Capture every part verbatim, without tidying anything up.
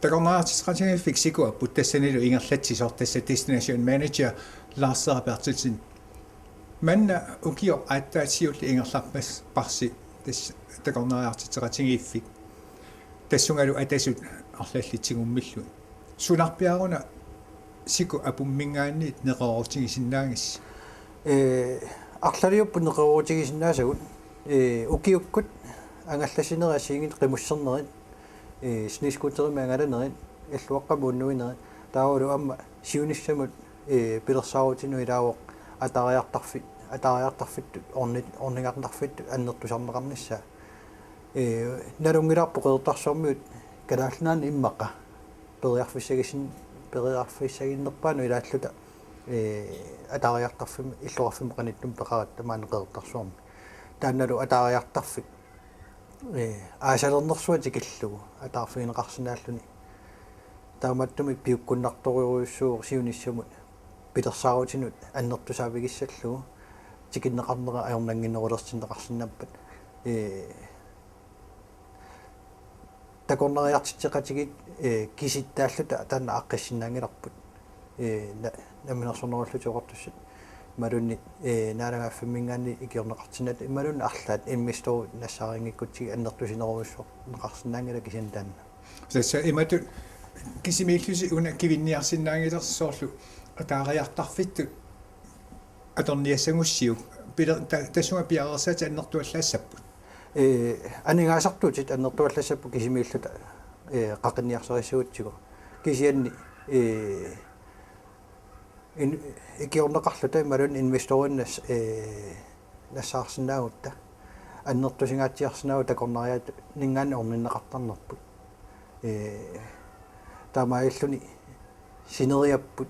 Takornariartitseqatigiiffik sikuapput tassanilu ingerlatsisoq tassa Destination Manager Lars Sara Berthelsen. Manna ukioq aatsaat siulleq ingerlarpasparsi tassa takornariartitseqatigiiffik. Tassungalu atasut arlallit tigummillugit. Sunarpiaruna siku apumminngaanniit neqeroorutigisinnaagissi? Ee, arlaliupput neqeroorutigisinnaasavut. Ee, ukiukkut angallassinerit assigiinngitsut qimussernerit, ee, snescooterimik angalanerit, illuaqqamut unnuinerit, taavalu aamma siunissamut, ee, pilersaarutinut ilaavoq ataariartarfi-, ataariartarfittut, orni-, orningartarfittut annertusarneqarnissaa. Ee, nalunngilarput Qeqertarsuarmiut Kalaallit Nunaanni immaqa periarfissagissin-, periarfissaginnerpaanut ilaalluta, ee, ataariartarfimmi illoqarfimmi qanittumi peqaratta maani Qeqertarsuarmi. Taannalu ataariartarfik, ee, aasalernersuaq tikillugu ataarfigineqarsinnaalluni. Taamaattumik piukkunnartorujussuuvoq siunissamut pilersaarutinut annertusaavigissallugu tikinneqarnera ajornannginnerulersinneqarsinnaapput. Ee, takornariartitseqatigiit, ee, kisittaalluta taanna aaqqissinnaanngilarput. Ee, na-, Namminersornerullutik Oqartussat imaluunniit, ee, naalagaaffimminngaanniit ikiorneqarsinnaasut imaluunniit arlaat investorit nassaarinngikkutsigit annertusinerujussuarneqarsinnaanngilaq kisianni taanna. Tassa imatut kisimiillusi una kivinniarsinnaanngilarsi soorlu ataariartarfittut atorniassagussiuk pila-, ta-, tassunga piareersaatit annertuallaassapput. Ee, aningaasartuutit annertuallassapput kisimiilluta, ee, qaqinniarsarissagutsigu. Kisianni, ee, in-, ikiorneqarluta imaluunniit investorinnas-, ee, nassaarsinnaagutta annertusingaatsiarsinnaavoq takornariaaninngaanniit orninneqartarnerput. Ee, taamaalilluni sineriapput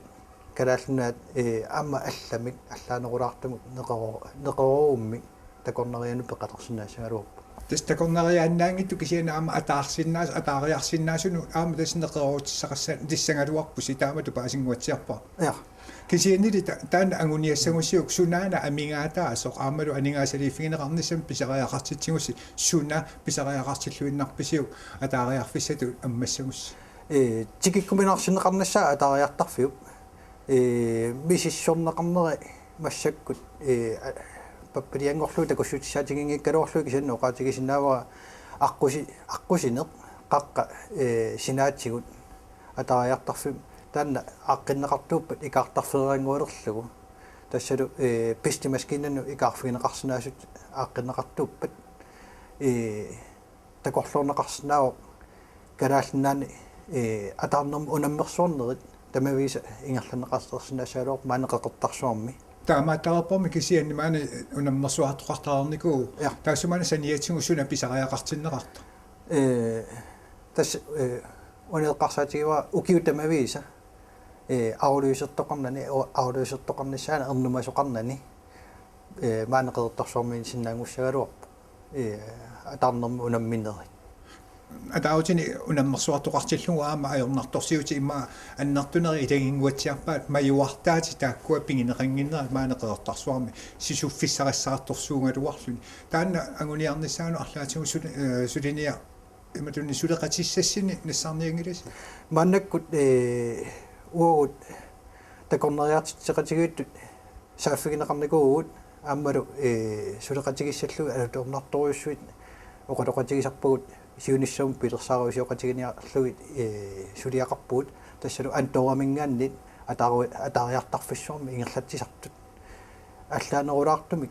Kalaallit Nunaat, ee, aamma allamik, allaanerulaartumik neqero-, neqeroorummik takornarianut peqalersinnaassagaluarpoq. Tassa takornariaannaanngitsoq kisianni aamma ataarsinnaasoq, ataariarsinnaasunut aamma tassa neqeroorutissaqassaaq tissagaluarpusi taamatut paasinnguatsiarpara. Ja. Kisiannili ta-, taanna anguniassagussiuk sunaana amigaataasoq aammalu aningaasaliiffigineqarnissamut pisariaqartitsigussi suna pisariaqartilluinnarpisiuk ataariarfissatut ammassagussi? Ee, tikikkuminaarsinneqarnissaa ataariartarfiup. Ee, misissorneqarneri massakkut, ee, a-, pappilianngorlugit takussutissaatiginngikkaluarlugit kisianni oqaatigisinnaavara aqqusi-, aqqusineq, qaqqa, ee, sinaatigut ataariartarfimmi taanna aaqqinneqartuuppat ikaartarfeeranngualerlugu. Tassalu, ee, pestemaskiinanut ikaarfigineqarsinnaasut aaqqinneqartuuppat, ee, takorloorneqarsinnaavoq Kalaallit Nunaanni, ee, ataarnermut unammersuarnerit tamaviisa ingerlanneqarsinnaasaraluarpoq maani Qeqertarsuarmi. Taamaattarpummi kisianni maani unammersuartoqartarnikuuvoq. Ja. Taassuma saniatigut suna pisariaqartinneqartoq? Ee, tassa, ee, una eqqarsaatigivara ukiut tamaviisa, ee, arulliusertoqarnani, o-, arulliusertoqarnissaanut ernumasoqarnani, ee, maani Qeqertarsuarmiisinnaanngussagaluarpoq, ee, ataarnermut unamminerit. Ataatini unammersuartoqartillugu aamma ajornartorsiutit immaqa annertunerit ilaginnguatsiarpaat majuartaatit taakkua pigineqannginnerat maani Qeqertarsuarmi sisuffissarissaartorsuugaluarluni. Taanna anguniarnissaanut arlaatigut suli-, ee, suliniar- imatut suleqatissassinnik nassaarnianngilasi? Maannakkut, ee, uagut takornariartitseqatigiittut saaffigineqarnikuuvugut aammalu, ee, suleqatigissallugit alutornartorujussuit oqaloqatigisarpagut siunissamut pilersaarusioqatigiinniarlugit, ee, suliaqarpugut tassalu Andorraminngaanniit ataaru-, ataariartarfissuarmi ingerlatsisartut. Allaanerulaartumik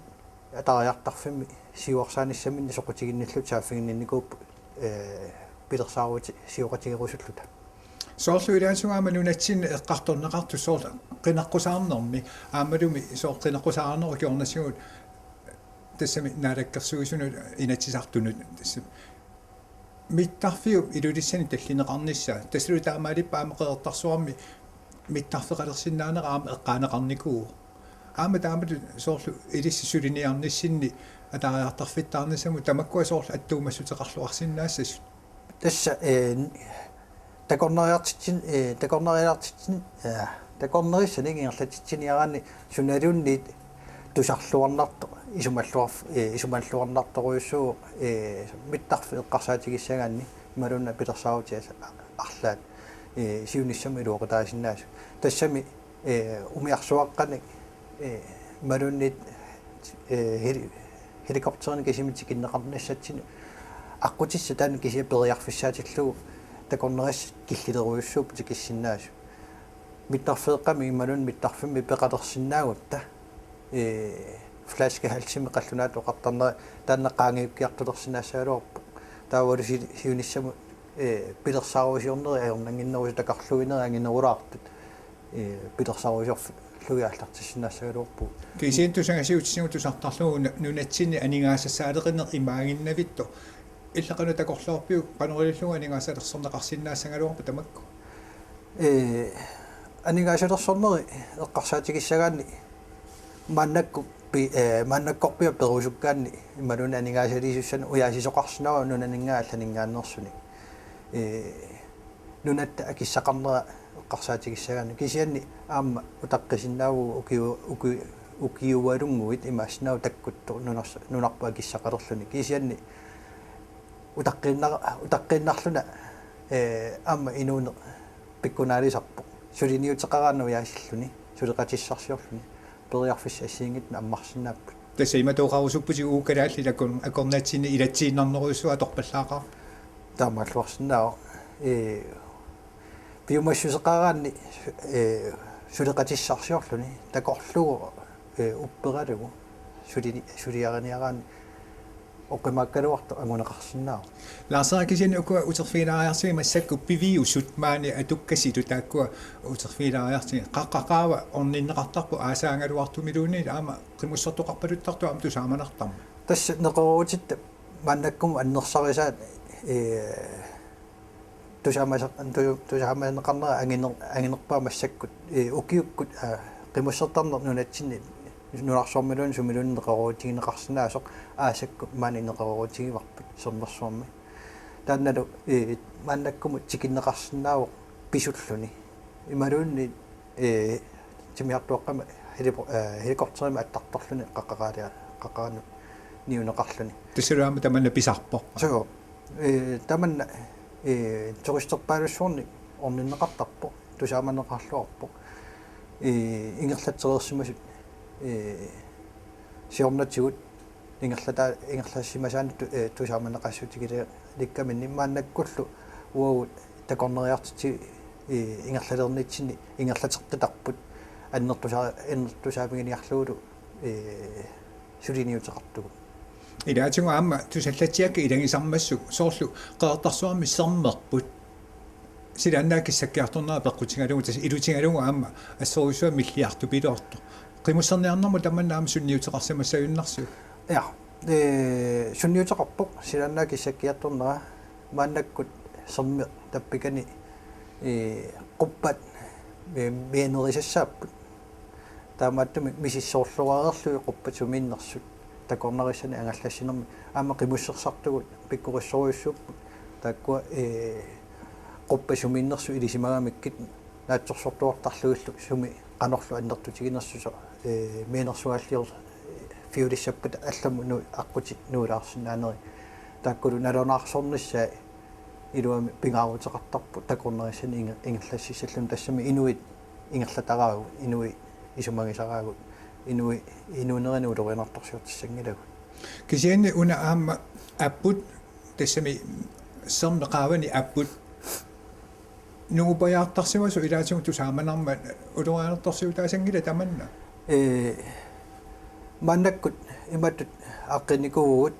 ataariartarfimmi siuarsaanissaminnik soqutiginnilluta saaffiginninnikuupput, ee, pilersaarusioqatigerusulluta. Soorlu ilaatigut aamma nunatsinni eqqartorneqartut soorlu qineqqusaarnermi aammalumi soorlu qineqqusaarnerup kingornatigut tassami naalakkersuisunut Inatsisartunut tassami mittarfiup Ilulissani tallineqarnissaa. Tassalu taamaalippat aamma Qeqertarsuarmi mittarfeqalersinnaanera aamma eqqaaneqarnikuuvoq. Aamma taamatut soorlu ilissi suliniarnissinni ataariartarfittaarnissamut tamakkua soorlu attuumassuteqarluarsinnaassasut. Tassa, ee, takornariartitsin-, ee, takornariartitsin-, ee, takornarissani ingerlatitsiniaraanni sunaluunniit tusarluarnartoq, isumalluarf-, ee, isumalluarnartorujussuuvoq, ee, mittarfik eqqarsaatigissagaanni imaluunniit pilersaarutigassaq arlaat, ee, siunissami iluaqutaasinnaasut. Tassami, ee, umiarsuaqqanik, ee, imaluunniit, ee, heli-, helikopterinik kisimik tikinneqarnissatsinnut aqqutissat taanna kisiat periarfissaatillugu takornariat killilerujussuupput tikissinnaasut. Mittarfeeqqami imaluunniit mittarfimmi peqalersinnaagutta, ee, flaskehalsimik qallunaatut oqartarnera taanna qaangiukkiartulersinnaassagaluarpoq. Taavalu si-, siunissamut, ee, pilersaarusiornerit ajornannginnerusut takorluuinerit anginerulaartut, ee, pilersaarusiorlugit aallartissinnaassagaluarpugut. Kisianni tusagassiuutitigut tusartarlugu nu-, nunatsinni aningaasassaaleqineq imaaginnavittoq. Illit qanoq takorloorpiuk, qanoq ilillugu aningaasalersorneqarsinnaassagaluarpa tamakku? Ee, aningaasalersorneri eqqarsaatigissagaanni maannakkut pi-, ee, maannakkorpiaq perusukkaanni imaluunniit aningaasaliisussanik ujaasisoqarsinnaavoq nunaninngaanniit allaninngaanneersunik. Ee, nunatta akissaqarnera eqqarsaatigissagaanni kisianni aamma utaqqisinnaavugut ukiu-, uki-, ukiualunnguit imaassinnaavoq takkuttoq nunars-, nunarput akissaqalerluni kisianni utaqqiinnar-, utaqqiinnarluna, ee, aamma inuuneq pikkunaalisarpoq. Suliniuteqaraanni ujaasilluni, suleqatissarsiorluni, periarfissat assigiinngitsut ammarsinnaapput. Tassa imatut oqarusupputit uagut kalaallit akun-, akornatsinni ilatsiinnarnerujussuaq atorpallaaqaaq. Taamaalluarsinnaavoq. Ee, piumassuseqaraanni, ee, suleqatissarsiorluni, takorluugu, ee, upperalugu, suli-, suliariniaraanni, oqimaakkaluartoq anguneqarsinnaavoq. Lars-Erik, kisianni ukua uterfigilaariartigit massakkut piviusut maani atukkasilu taakkua uterfigilaariartigit. Qaqqat qaava orninneqartarput aasaagaluartumiluunniit aamma qimussertoqarpaluttartut aamma tusaamanartarmat? Tassa neqeroorutitta maannakkumut annersarisaat, ee, tusaamasa-, tu-, tusaamaneqarnera anginer-, anginerpaaq massakkut, ee, ukiukkut, aa, qimussertarneq nunatsinni nunarsuarmiluunniit sumiluunniit neqeroorutigineqarsinnaasoq aasakkut maani neqeroorutigivarput Sermersuarmi. Taannalu, ee, maannakkumut tikinneqarsinnaavoq pisulluni. Imaluunniit, ee, timiartuaqqami helipo-, ee, helikopterimik attartorluni qaqqaqaalia-, qaqqaanut niuneqarluni. Tassalu aamma tamanna pisarpoq. Suu. Ee, tamanna, ee, turisterpaalussuarnik orninneqartarpoq, tusaamaneqarluarpoq. Ee, ingerlatsereersimasut, ee, siornatigut ingerlata-, ingerlassimasaannik tu-, ee, tusaamaneqassutigilikkaminni maannakkullu uagut takornariartitsigut, ee, ingerlalernitsinni ingerlateqqitarput annertusa-, annertusaaviginiarlugulu, ee, suliniuteqartugut. Ilaatigut aamma tusallatsiakkat ilagisarmassuk soorlu Qeqertarsuarmi sermerput. Silaannaap kissakkiartornera peqqutigalugu tassa ilutigalugu aamma assorujussuaq milliartupiloortoq. Qimusserniarnermut tamanna aamma sunniuteqarsimassaginnarsiuk? Ja, ee, sunniuteqarpoq silaannaap kissakkiartornera maannakkut sermeq tappikani, ee, quppat, ee, mianerisassaapput. Taamaattumik misissoorluareerlugit quppat sumiinnersut takornarissani angallassinermi aamma qimussersartugut pikkorissorujussuupput taakkua, ee, quppat sumiinnersut ilisimagamikkit naatsorsortuartarlugillu sumi qanorlu annertutiginersusoq, ee, mianersuaallior-, ee, fiulissappata allamut nu-, aqqutit nuulaarsinnaanerit. Taakkulu nalunaarsornissaat iluamik pingaaruteqartarput takornarissani inger-, ingerlassissalluni tassami inuit ingerlataraagut, inuit isumagisaraagut, inuit inuunerinik ulorianartorsiortissanngilagut. Kisianni una aamma apput, tassami sermip qaavani apput, nungupajaartarsimasoq ilaatigut tusaamanarmat ulorianartorsiutaasanngila tamanna? Ee, maannakkut imatut aaqqinnikuuvugut,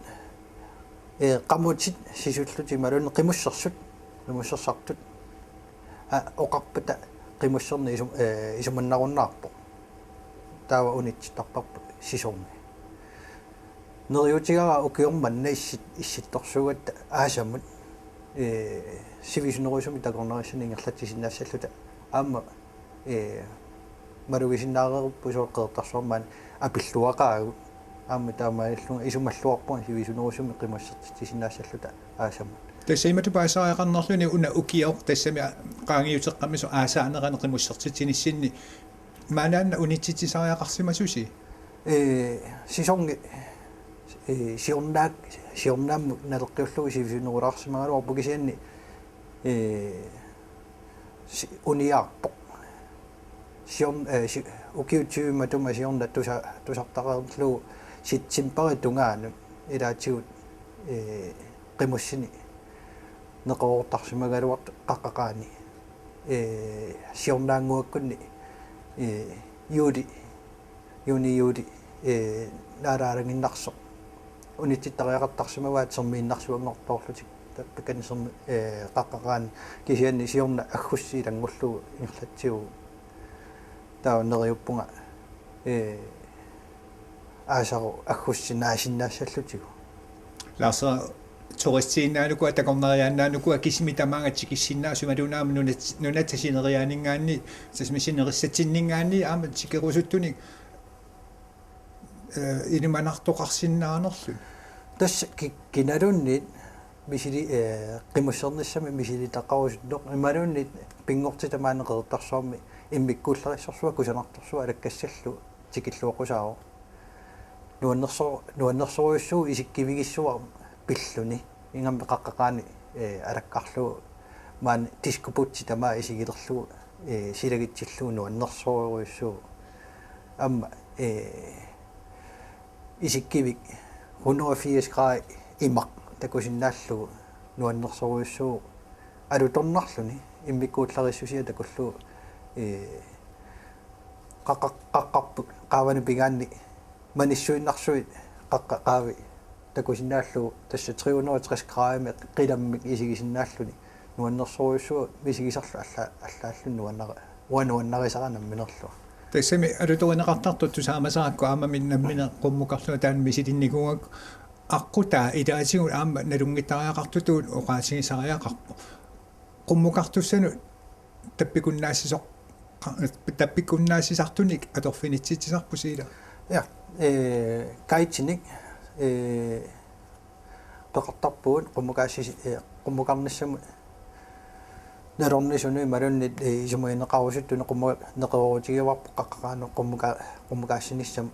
ee, qamutit sisullutik imaluunniit qimussersut, qimussersartut, aa, oqarpata qimusserneq isum-, ee, isumannarunnaarpoq. Taava unitsittarparput sisorni. Neriuutigaara ukioq manna issit-, issittorsuugatta aasamut, ee, sivisunerusumik takornarissani ingerlatsisinnaassalluta aamma, ee, malugisinnaareerpugut soorlu Qeqertarsuarmi maani apilluaqaagut. Aamma taamaalillunga isumalluarpunga sivisunerusumik qimussertitsisinnaassalluta aasamut. Tassa imatut paasisariaqarnerluni una ukioq tassami a-, qaangiuteqqammisoq aasaanerani qimussertitsinissinni maannaanna unitsitsisariaqarsimasusi? Ee, sisongi, ee, siornaak-, siornaammut naleqqiullugu sivisunerulaarsimagaluarpoq kisianni, ee, si-, uniaarpoq. Siorn-, eh, si-, ukiut tyvit matuma siorna tusa-, tusartaqarlugu septembarip tungaanut ilaatigut, eh, qimussineq neqeroortarsimagaluartoq qaqqaqaani. Eh, siornaannguakkunni, eh, juuli, juni juuli, eh, naalaalaginnarsoq. Unitsittariaqartarsimavaat sermiinnarsuanngortoorlutik. Tappikani sermi-, eh, qaqqaqaani kisianni siorna aggustit ilanngullugu ingerlatsivugut. Taava neriuppunga, eh, aasaru aggustip naasinnaassallugu. Lars, turistiinnaanukua takornariaannaanukua kisimik tamaanga tikissinnaasut imaluunniit aamma nunat-, nunatta sineriaaninngaanniit, tassa sinerissatsinninngaanniit aamma tikerusuttunik, eh, ilimanartoqarsinnaanerluni. Tassa ki-, kinaluunniit misili-, eh, qimussernissamik misilitaqarusunneq imaluunniit pinngortitaq maani Qeqertarsuarmi immikkuullarissorsuaq kusanartorsuaq alakkassallugu tikilluaqqusaavoq. Nuannerso-, nuannersorujussuuvoq isikkivigissuaq pilluni. Ingammik qaqqaqaani, eh, alakkarlugu maani diskobugti tamaat isigilerlugu, eh, silagitsillugu nuannersorujussuuvoq. Aamma, eh, isikkivik hundrede og firs grader imaq takusinnaallugu nuannersorujussuuvoq alutornarluni immikkuullarissusia takullugu, eh, qaqqa-, qaqqarput qaavani pigaanni manissuinnarsuit qaqqa-, qaavi takusinnaallugu tassa tre hundrede og tres gradimik qilammik isigisinnaalluni nuannersorujussuuvoq misigisarlu alla-, allaalluni nuannari-, uanga nuannarisara namminerlunga. Tassami alutorineqartartut tusaamasarakku aammami nammineq qummukarlunga taanna misilinnikuugakku aqqutaa ilaatigut aamma nalunngittariaqartutut oqaatigisariaqarpoq. Qummukartussanut tappikunnaassisoq-, tappikunnaassisartunik atorfinitsitsisarpusi ila? Ja, eh, guidinik, eh, peqartarpugut qummukaassi-, eh, qummukarnissamut nalornisunut imaluunniit, eh, isumagineqarusuttunut qummu-, neqeroorutigivarput qaqqaqaanut qummuka-, qummukaassinissaq,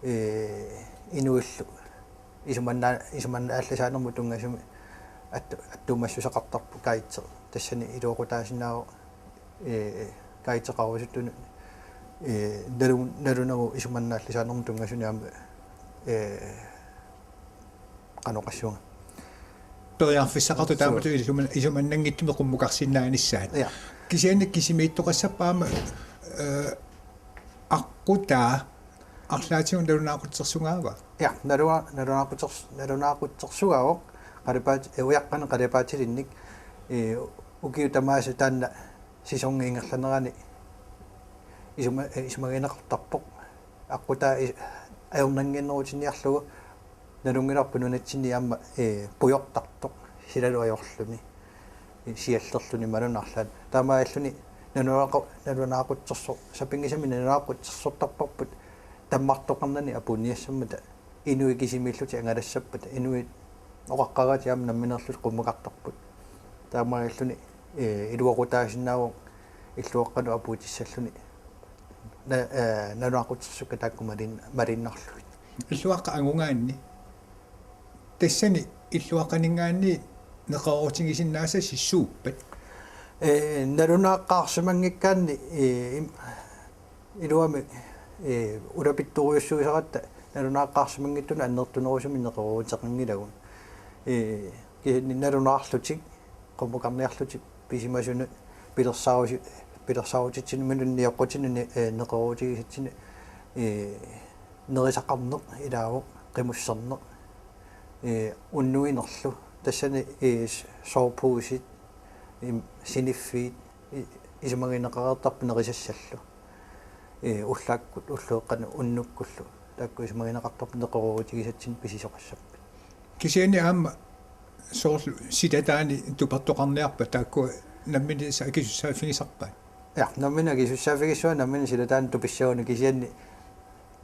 eh, inuillu. Isumanna-, isumannaallisaanermut tunngasumik attu-, attuumassuseqartarput guidi. Tassani iluaqutaasinnaavoq, eh, guideqarusuttunut, eh, nalu-, nalunagu isumannaallisaanermut tunngasuni aamma, eh, qanoq oqassuunga. Periarfissaqartoq. Suu. Taamatut isuman-, isumannanngitsumik qummukarsinnaanissaat. Ja. Kisianni kisimiittoqassappat aamma, eh, aqqutaa arlaatigut nalunaaqutsersugaava? Ja, nalua-, nalunaaqutser-, nalunaaqutsersugaavoq qalipaat-, eh, ujaqqanik qalipaatilinnik, eh, ukiut tamaasa taanna sæsoni ingerlanerani isuma-, eh, isumagineqartarpoq. Aqqutaa i-, ajornannginnerutinniarlugu nalunngilarput nunatsinni aamma, eh, pujortartoq silalu ajorluni, eh, siallerluni malunnarlaat. Taamaalilluni nalunaaqu-, nalunaaqutsersoq, sapinngisamik nalunaaqutsersortarparput tammartoqarnani apuunniassammata inuit kisimiillutik angalassappata, inuit oqaqqaaratik aamma nammineerlutik qummukartarput. Taamaalilluni, eh, iluaqutaasinnaavoq illuaqqanut apuutissalluni. Na-, eh, nalunaaqutsersukkat taakku malin-, malinnarlugit. Illuaqqap angugaanni. Tassani illuaqqaninngaanniit neqeroorutigisinnaassasi suuppat? Eh, nalunaaqqaarsimanngikkaanni, eh, im-, iluamik, eh, ulapittorujussuusaratta nalunaaqqaarsimanngitsunut annertunerusumik neqerooruteqanngilagut. Eh, kisianni nalunaarlutik, qummukarniarlutik pisimasunut pilersaarusi-, pilersaarutitsinermini nioqqutinik ni-, eh, neqeroorutigisatsineq, eh, nerisaqarneq ilaavoq, qimusserneq, eh, unnuinerlu. Tassani, eh, s-, soveposit, im-, siniffiit, i-, isumagineqareertarput nerisassallu. Eh, ullaakkut, ulloqeqqanut unnukkullu. Taakku isumagineqartarput neqeroorutigisatsinnut pisisoqassappat. Kisianni aamma soorlu silataani tupertoqarniarpat taakku nammineq akisussaaffigisarpaat? Ja, nammineq akisussaaffigissuat nammineq silataani tupissaguni kisianni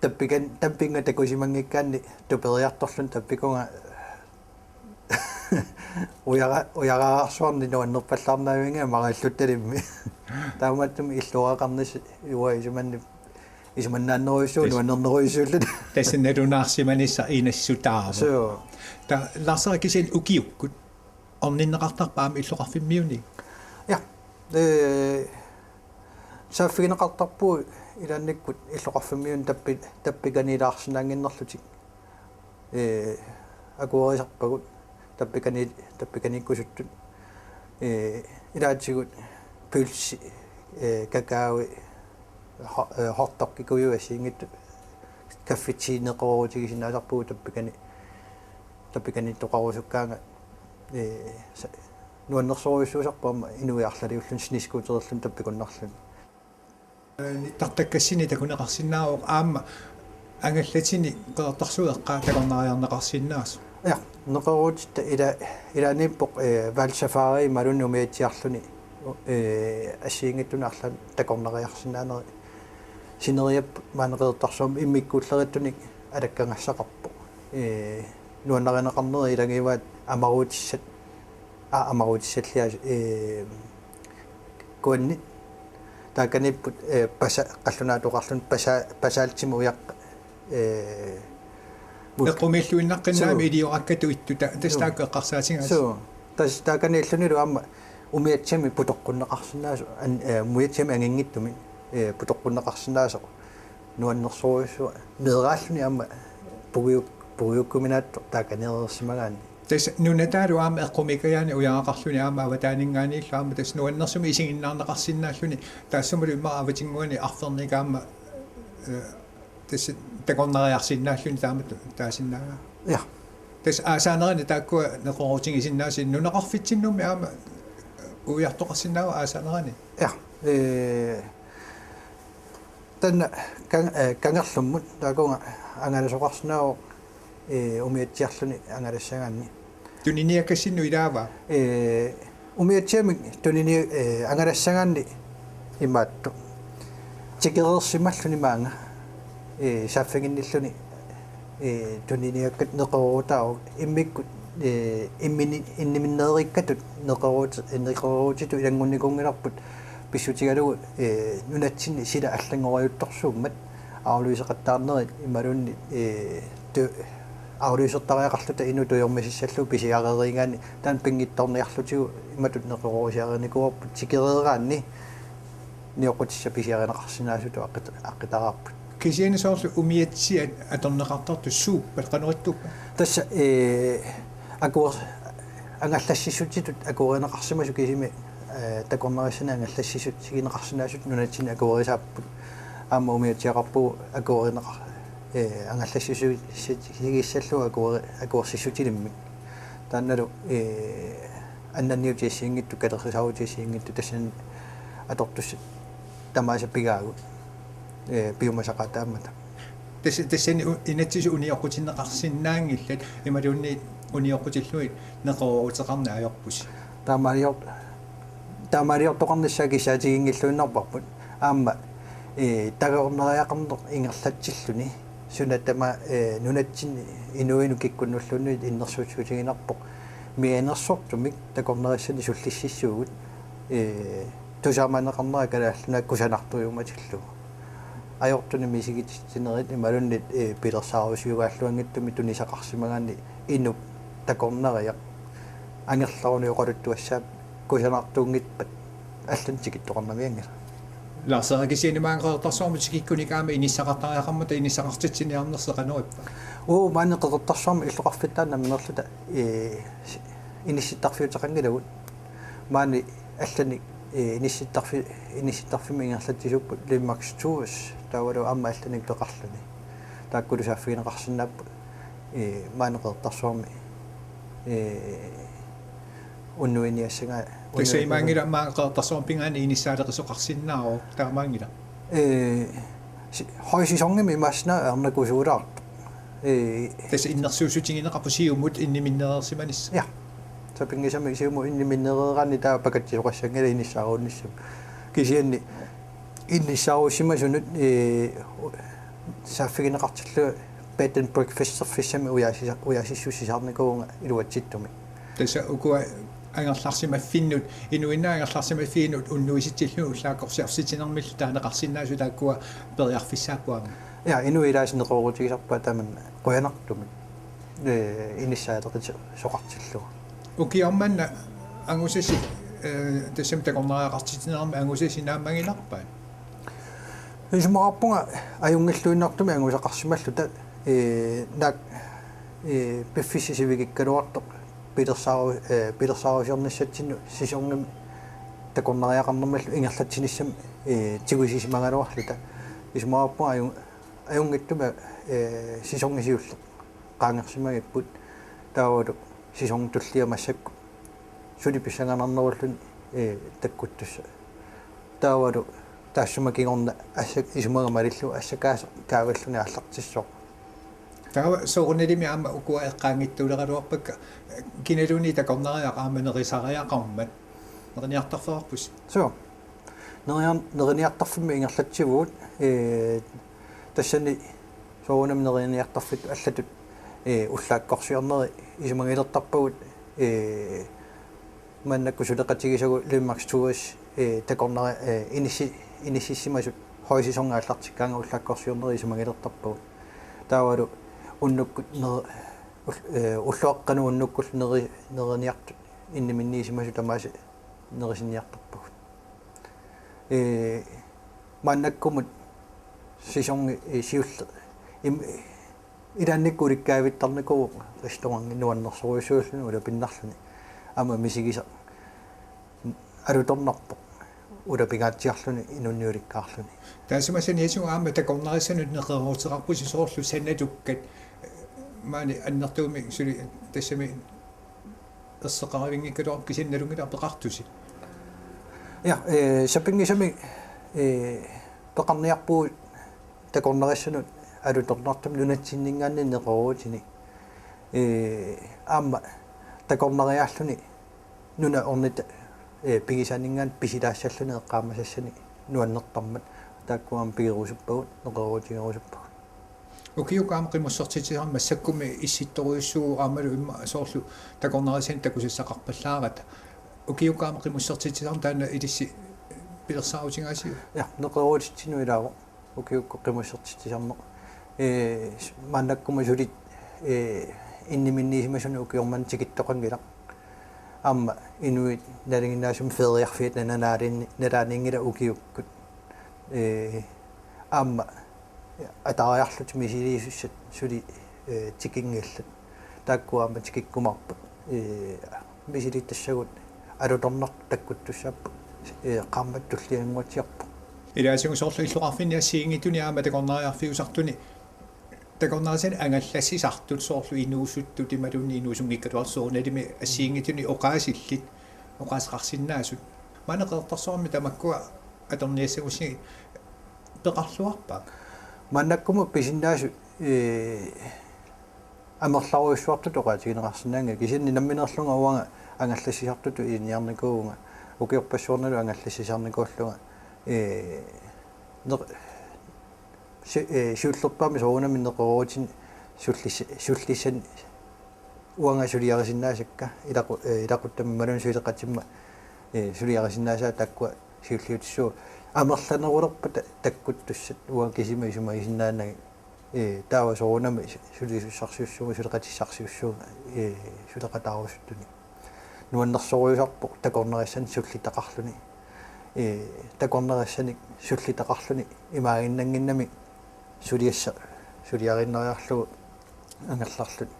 tappikan-, tappinnga takusimanngikkaanni tuperiartorluni tappikunga ujara-, ujaraarsuarnik nuannerpallaarnavianngilaq mariilluttalimmi. Taamaattumik illuaraqarnissaq uanga isumanni-, isumannaannerujussuuvoq, tassa, nuannernerujussuulluta. Tassa nalunaarsimanissaq inassutaavoq. Suu. Taava Lars-Erik, kisianni ukiukkut orninneqartarpa aamma illoqarfimmiuni? Ja. Eh, Saaffigineqartarpugut ilaannikkut illoqarfimmiunut tappi-, tappikaniilaarsinnaannginnerlutik. Ee, akuerisarpagut tappikani-, tappikaniikkusuttut. Ee, ilaatigut pølsi, ee, kakao, ho-, ee, hotdogikkujuit assigiinngitsut kaffitsiineqeroorutigisinnaalerpugut tappikani-, tappikaniittoqarusukkaangat, ee, sa-, nuannersorujussuusarpoq aamma inuit arlaliulluni snescooterilluni tappikunnarluni. Nittartakkassinni takuneqarsinnaavoq aamma angallatini Qeqertarsuup eqqaa takornariarneqarsinnaasoq. Ja, neqeroorutitta ila-, ilaanniippoq, ee, Hvalsafari imaluunniit umiatsiarluni, ee, assigiinngitsunik arlaannik takornariarsinnaaneri sineriapput maani Qeqertarsuarmi immikkuulleriittunik alakkagassaqarpoq. Ee, nuannarineqarneri ilagivaat amaruutissat, aa, amaruutissalliaasut, ee, kuanni taakaniipput, ee, pasa-, qallunaatut oqarluni pasa-, pasaaltimik ujaqqat, ee, mul-, eqqumiilluinnaqqinnaami. Suu. Iliorakkatut ittuta, tassa. Suu. Taakku eqqarsaatigaat. Suu. Tassa taakaniillunilu aamma umiatsiamik putoqqunneqarsinnaasoq, an-, ee, umiatsiamik anginngitsumik, ee, putoqqunneqarsinnaasoq nuannersorujussuaq, meeraalluni aamma pugiuk-, pugiukkuminaatsoq taakaneereersimagaanni. Tassa nunataalu aamma eqqumiikkajaani ujaraqarluni aamma avataaninngaanniillu aamma tassa nuannersumik isiginnaarneqarsinnaalluni, taassumalu immaqa avatinnguani arfernik aamma, ee, tassa takornariarsinnaalluni taamatut taasinnaagaa. Ja. Tassa aasaanerani taakkua neqeroorutigisinnaasut nunaqarfitsinnummi aamma ujartoqarsinnaava aasaanerani? Ja. Ee, taanna kan-, ee, kangerlummut taakunga angalasoqarsinnaavoq, ee, umiatsiarluni angalassagaanni. Tuniniakkassinnut ilaava? Ee, umiatsiamik tunini-, ee, angalassagaanni imaattoq. Tikereersimalluni maanga, ee, saaffiginnilluni, ee, tuniniakkat neqeroorutaavoq immikkut, ee, immini-, inniminneeriikkatut neqeroorut-, neqerooruutitut ilanngunnikuunngilarput pissutigalugu, ee, nunatsinni sila allanngoriuttorsuummat, aflyseqattaarnerit imaluunniit, ee, tu-, aflysertariaqarluta inuk tujormisassallugu pisiareeriigaanni taanna pinngitsoorniarlutigu imatut neqeroorisiarinikuuarput tikereeraanni nioqqutissat pisiarineqarsinnaasutut aqqit-, aqqutaraarput. Kisianni soorlu umiatsiat atorneqartartut suuppat qanoq ittuuppat? Tassa, ee, akuer-, angallassissutitut akuerineqarsimasut kisimi, ee, takornarissani angallassissutigineqarsinnaasut nunatsinni akuerisaapput. Aamma umiatsiaqarpugut akuerineqar-, ee, angallassissutigissallugit akueri-, akuersissutilimmik. Taannalu, ee, annanniutit assigiinngitsut, katerrisaarutit assigiinngitsut tassani atortussat tamaasa pigaagut, ee, piumasaqaataammata. Tassa-, tassani u-, inatsisit unioqqutinneqarsinnaanngillat imaluunniit unioqqutillugit neqerooruteqarneq ajorpusi. Taamaalior-, taamaaliortoqarnissaa kissaatiginngilluinnarparput. Aamma, ee, takornariaqarneq ingerlatsilluni. Suna tamaat, ee, nunatsinni inuinut kikkunnulluunniit innersuussutiginarpoq. Mianersortumik takornarissani sullississuugut, ee, tusaamaneqarnera Kalaallit Nunaat kusanartuujumatillugu. Ajortunik misigititsinerit imaluunniit, ee, pilersaarusiugaluanngitsumik tunisaqarsimagaanni inuup takornariaq angerlaruni oqaluttuassaaq kusanartuunngippat allanik tikittoqarnavianngilaq. Lars-Erik, kisianni maanga Qeqertarsuarmut tikikkunik aamma inissaqartariaqarmata inissaqartitsiniarnersi qanoq ippa? Uu, maani Qeqertarsuarmi illoqarfittaani nammineerluta, ee, inissittarfiuteqanngilagut. Maani allanik, ee, inissittarfi-, inissittarfimmi ingerlatsisuupput Linmax Tours, taavalu aamma allanik peqarluni. Taakkulu saaffigineqarsinnaapput, ee, maani Qeqertarsuarmi, ee, unnuiniassagaa. Tassa imaanngilaq maanga Qeqertarsuarmi pingaartumik inissaaleqisoqarsinnaavoq, taamaanngilaq. Ee, si-, højsæsonimi imaassinnaavoq arnakusuulaartoq. Ee, tassa innersuussutigineqarpoq siumut inniminnereersimanissaq. Ja. Sapinngisamik siumut inniminnereeraanni taava pakatsisoqassanngilaq inissaaruunnissamut. Kisianni innissaaruussimasunut, ee, saaffigineqartillugu bed and breakfasterfissamik ujaasisa-, ujaasissusisaarnikuuvunga iluatsittumik. Tassa ukua angerlarsimaffinnut, inuinnaat angerlarsimaffiinut unnuisitsillugit ullaakkorsiartitsinermillu taaneqarsinnaasut taakkua periarfissaapput aamma. Ja, inuit ilaasa neqeroorutigisarpaat tamanna qujanartumik, ee, inissaaleqisoqartillugu. Ukioq manna angusasi, ee, tassami takornariaqartitsinermi angusasi naammaginarpaat? Isumaqarpunga ajunngilluinnartumik angusaqarsimalluta, ee, naak, ee, piffissaq sivikikkaluartoq pilersaaru-, ee, pilersaarusiornissatsinnut sæsonimi takornariaqarnermillu ingerlatsinissamik, ee, tigusisimagaluarluta. Isumaqarpunga ajun-, ajunngitsumik, ee, sæsoni siulleq qaangersimagipput, taavalu sæsoni tullia massakkut suli pissanganarnerulluni, ee, takkuttussaq. Taavalu taassuma kingorna assakka isumaga malillugu assakaasoq kaavilluni aallartissaaq. Taava soorunalimi aamma ukua eqqaanngitsuuleqaluarpakka, kinaluunniit takornariaq aamma nerisariaqarmat. Neriniartarfeqarpusi? Suu. Nerian-, neriniartarfimmi ingerlatsivugut, ee, tassani soorunami neriniartarfittut allatut, ee, ullaakkorsiorneri isumagilertarpagut, ee, maannakkut suleqatigisagut Lynmax Tours, ee, takornari-, ee, inissi-, inississimasut højsæson aallartikkaangat ullaakkorsiorneri isumagilertarpagut. Taavalu unnukkut ner-, ul-, ee, ulloqeqqanut unnukkullu neri-, neriniartut inniminniisimasut tamaasa nerisinniartarpagut. Ee, maannakkumut sæsoni, ee, siulleq im-, ilaannikkut ulikkaavittarnikuuvoq restauranti nuannersorujussuulluni ulapinnarluni. Aamma misigisaq alutornarpoq ulapingaatsiarluni inunnik ulikkaarluni. Taassuma saniatigut aamma takornarissanut neqerooruteqarpusi soorlu sanatukkat, maani annertuumik suli tassami erseqqarivinngikkaluarpoq, kisianni nalunngilara peqartusi? Ja, ee, sapinngisamik, ee, peqarniarpugut takornarissanut alutornartumik nunatsinninngaanniit neqeroorutini. Ee, aamma takornariaalluni nunat ornit, ee, pigisaanninngaanniit pisilaassalluni eqqaamasassanik nuannertarmat taakkua aamma pigerusuppagut, neqeroorutigerusuppagut. Ukiukkut aamma qimussertitsisarneq massakkummi issittorujussuuvoq aammalu immaqa soorlu takornarissanik takusassaqarpallaarata. Ukiukkut aamma qimussertitsisarneq taanna ilissi pilersaarutigaasiuk? Ja, neqeroorutitsinnut ilaavoq ukiukkut qimussertitsisarneq. Ee, s-, maannakkumut suli, ee, inniminniisimasunik ukioq manna tikittoqanngilaq. Aamma inuit nalinginnaasumik feriarfiata nalaani-, nalaaniinngilaq ukiukkut. Ee, aamma ataariarlutik misiliisussat suli, ee, tikinngillat. Taakkua aamma tikikkumaarput. Ee, misilittassavut alutornartut takkuttussaapput. Ee, qaammatit tulliannguatsiarput. Ilaatigut soorlu illoqarfinni assigiinngitsuni aamma takornariarfiusartuni takornarissanik angallassisartut soorlu inuusuttut imaluunniit inuusunngikkaluartut soorunalimi assigiinngitsuni oqaasillit, oqaaseqarsinnaasut. Maanna Qeqertarsuarmi tamakkua atorniassagussigit peqarluarpa? Maannakkumut pisinnaasut, ee, amerlarujussuartutut oqaatigineqarsinnaanngillat, kisianni nammineerlunga uanga angallassisartutut ilinniarnikuuvunga, ukiorpassuarnalu angallassisarnikuullunga, ee, neq-, si-, ee, siullerpaamik soorunami neqeroorutinik sullissa-, sullissanik uanga suliarisinnaasakka ilaqu-, ee, ilaquttamik imaluunniit suleqatimma, ee, suliarisinnaasai taakkua siulliutissuupput. Amerlanerulerpata takkuttussat uanga kisima isumagisinnaanagit, ee, taava soorunami su-, sulisussarsiussavunga, suleqatissarsiussavunga, ee, suleqataarusuttunik. Nuannersorujussuarpoq takornarissanik sullitaqarluni. Ee, takornarissanik sullitaqarluni imaaginnannginnami suliassa-, suliariinnariarlugu angerlarluni.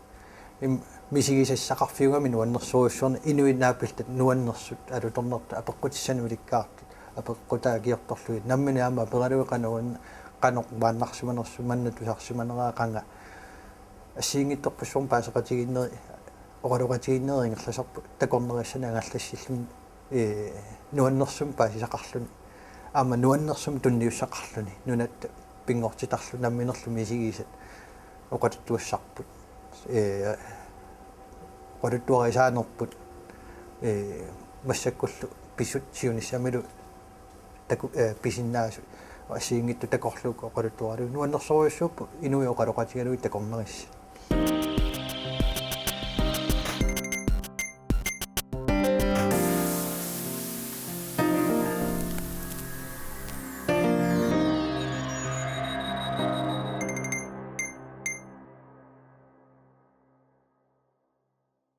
Im-, misigisassaqarfiugami nuannersorujussuarnik inuit naapillutik nuannersut alutornartut apeqqutissanik ulikkaartut, apeqqutaa akiortorlugit. Nammineq aamma aperalugit qanoq, qanoq maannarsimanersut, manna tusarsimaneraa qanga. Assigiinngitsorpassuarnik paaseqatigiinnerit, oqaloqatigiinnerit ingerlasarput takornarissanik angallassilluni, ee, nuannersumik paasisaqarluni. Aamma nuannersumik tunniussaqarluni. Nunatta pinngortitarlu namminerlu misigisat oqaluttuassarput. Ee, oqaluttuarisaanerput. Ee, massakkullu pisut siunissamilu taku-, ee, pisinnaasut. Assigiinngitsut takorluukkut oqaluttuaralugu. Nuannersorujussuupput inuit oqaloqatigalugit takornarissat.